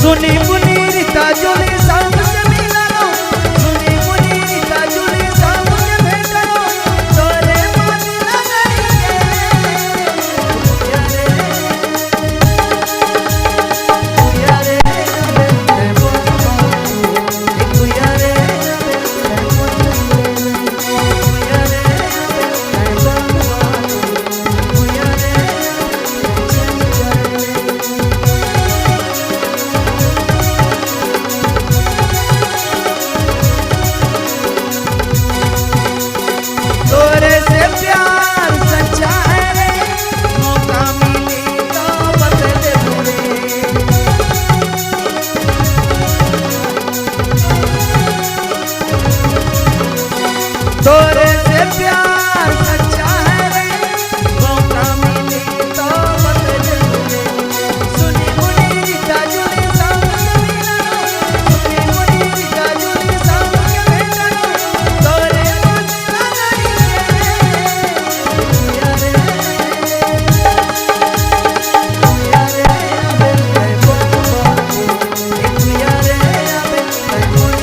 सुनी मुनि रीता जुली संग से मिलनो, सुनी मुनि रीता जुली संग से भेटनो, तोरे मन नगरी के गुइया रे, गुइया रे रे मोर, गुइया रे रे मोर, गुइया रे रे मोर, गुइया रे। तोरे से प्यार सच्चा है रे, मौका मिली तो बदल दूरे। तोरे से प्यार सच्चा है रे, मौका मिली तो बदल दूरे। सुनी मुनि रीता जुली संग से मिलनो, सुनी मुनि रीता जुली संग से भेटनो, तोरे मन नगरी के गुइया रे, गुइया रे आबे रे मोर, गुइया रे आबे रे मोर,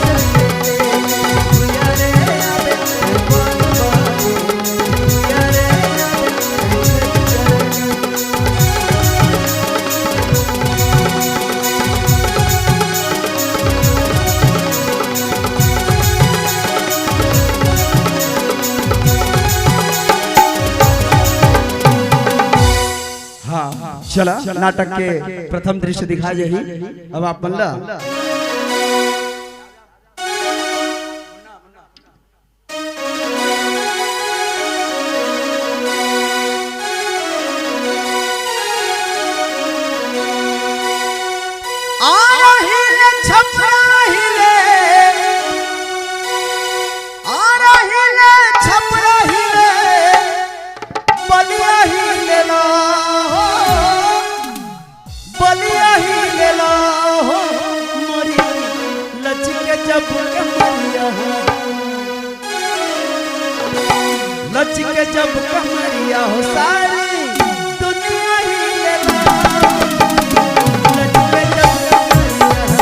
गुइया रे आबे रे मोर, गुइया रे आबे रे मोर। हाँ चला नाटक के प्रथम दृश्य दिखा यही। अब आप बल्ला आ रही छपरा हिले, आ रही छपरा हिले, बलिया हिले ना हो, बलिया हिले ना हो, मोरी लचके जब कमरिया हो, लचके जब कमरिया हो, सारी दुनिया हिले ना, लचके जब कमरिया हो।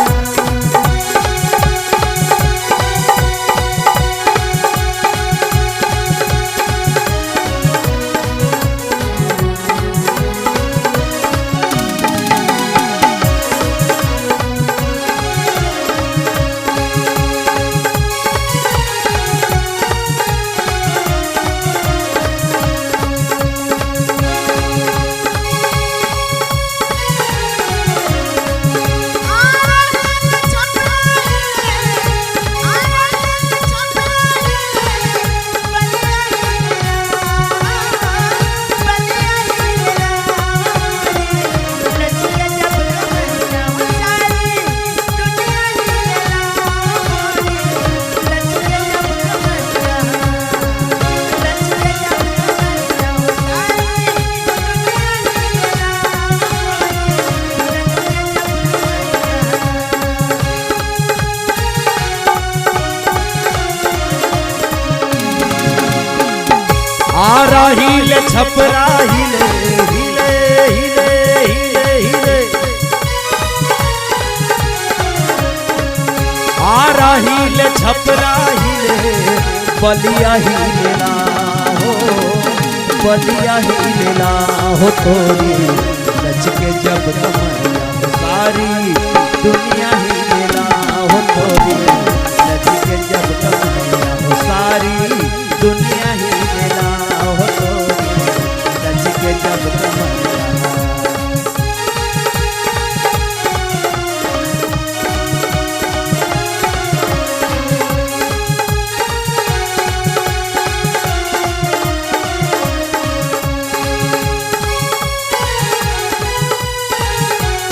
आ रही छपरा हिले, हिले हिले हिले हिले, आ रही छपरा हिले, बलिया हिले ना हो, बलिया हिले ना हो, तोरी लचके जब कमरिया हो, सारी दुनिया हिले ना हो, तोरी लचके जब कमरिया हो, सारी दुनिया हिले ना हो, तोरी लचके जब कमरिया हो। आ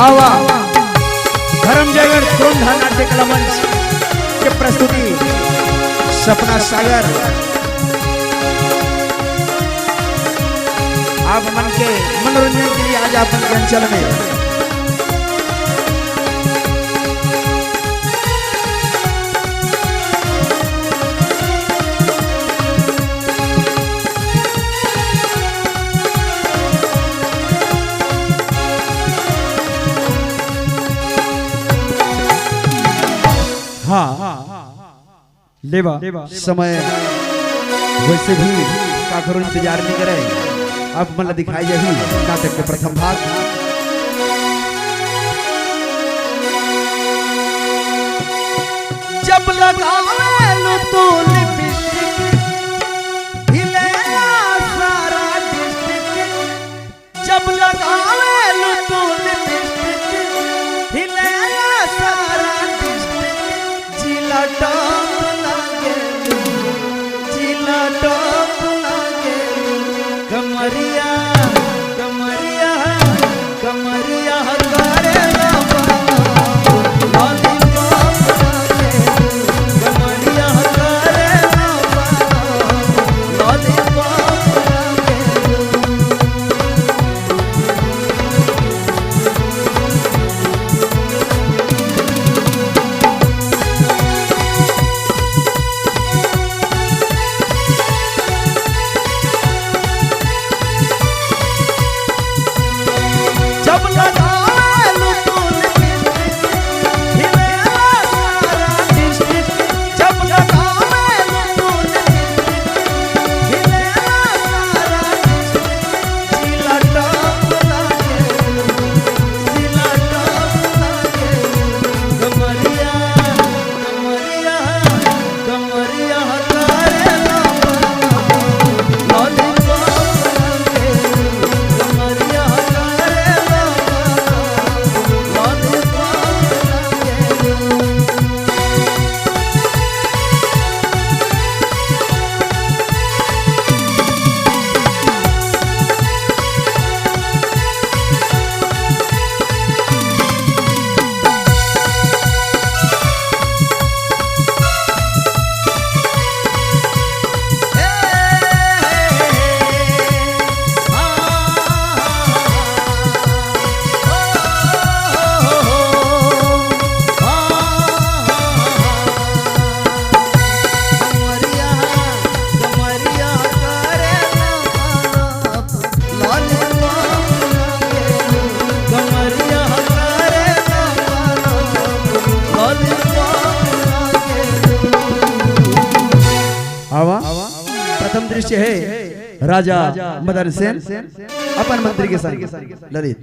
आवा धर्मजयगढ़ क्रोंधा नाट्य कला मंच के प्रस्तुति सपना सागर आप मन के मनोरंजन के लिए आज आप मन के अंचल में हाँ लेवा समय वैसे भी काकरो इंतजार नहीं करे। अब मतलब दिखाई यही नाटक के प्रथम भाग। जब लगावेलु तू लिपस्टिक हिलेला सारा डिस्ट्रिक्ट। जब लगावेलु तू लिपस्टिक हिलेला सारा डिस्ट्रिक्ट। जिला टॉप लागे, जिला टॉप लागे, कमरिया कमरिया कमरिया करेला लॉलीपॉप लागे, कमरिया करेला लॉलीपॉप लागे। जब लगावेलु तू लिपस्टिक हिलेला सारा डिस्ट्रिक्ट। जब लगावेलु तू लिपस्टिक हिलेला सारा डिस्ट्रिक्ट। जिला टॉप लागे, जिला टॉप लागे, कमरिया कमरिया कमरिया करेला लॉलीपॉप लागे, कमरिया करेला लॉलीपॉप लागे। आवा प्रथम दृश्य है राजा मदन सेन अपन मंत्री के संग ललित।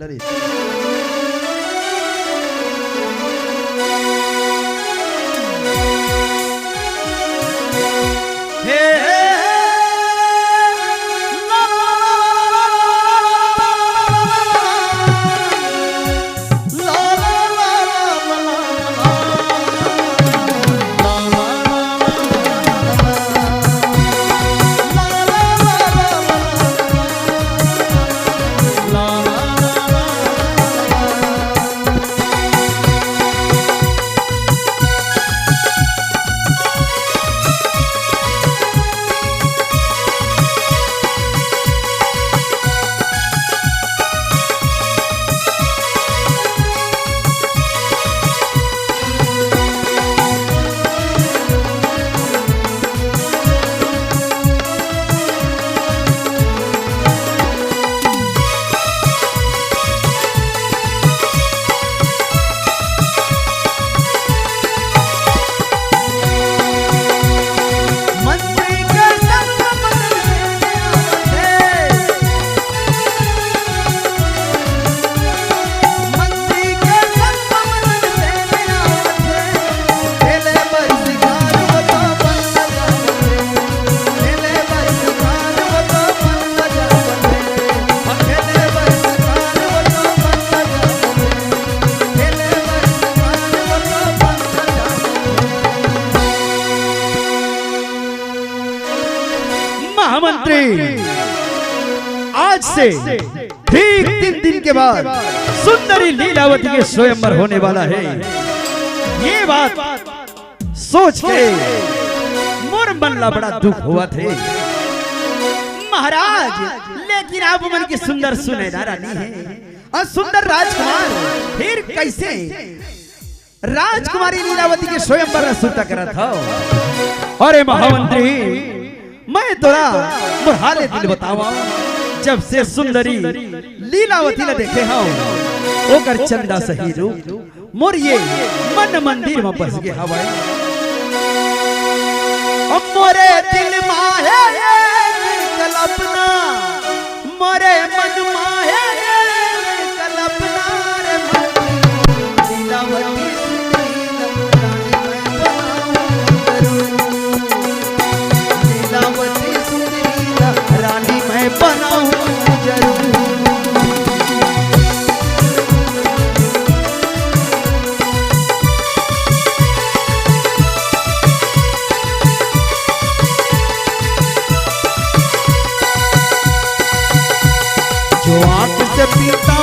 मंत्री के संग मदन सेन आवते, मंत्री के संग मदन सेन आवते, खेले बरसिकार वो तो बन जावते, खेले बरसिकार वो तो बन जावते, खेले बरसिकार वो तो बन जावते, खेले बरसिकार वो तो बन जावते। महामंत्री आज से ठीक 3 दिन के बाद सुंदरी लीलावती के स्वयंवर होने वाला है। ये बात सोच के मोर मन ला बड़ा दुख हुआ थे महाराज। लेकिन आप मन की सुंदर सुनैना रानी है और सुंदर राजकुमार, फिर कैसे राजकुमारी लीलावती के स्वयंवर सुरता करा था। अरे महामंत्री, मैं तोरा मोर हाले दिल बतावा, जब से सुंदरी लीलावती ला देखे हूं, ओकर चंदा सही रूप मोर ये मन मंदिर में बस गए हवाई। मोरे दिल माहे कल्पना, मोरे मन माहे कल्पना रे लीलावती लीलावती सुंदरी रानी मैं बनाऊं जरूर। जो आंख से पीता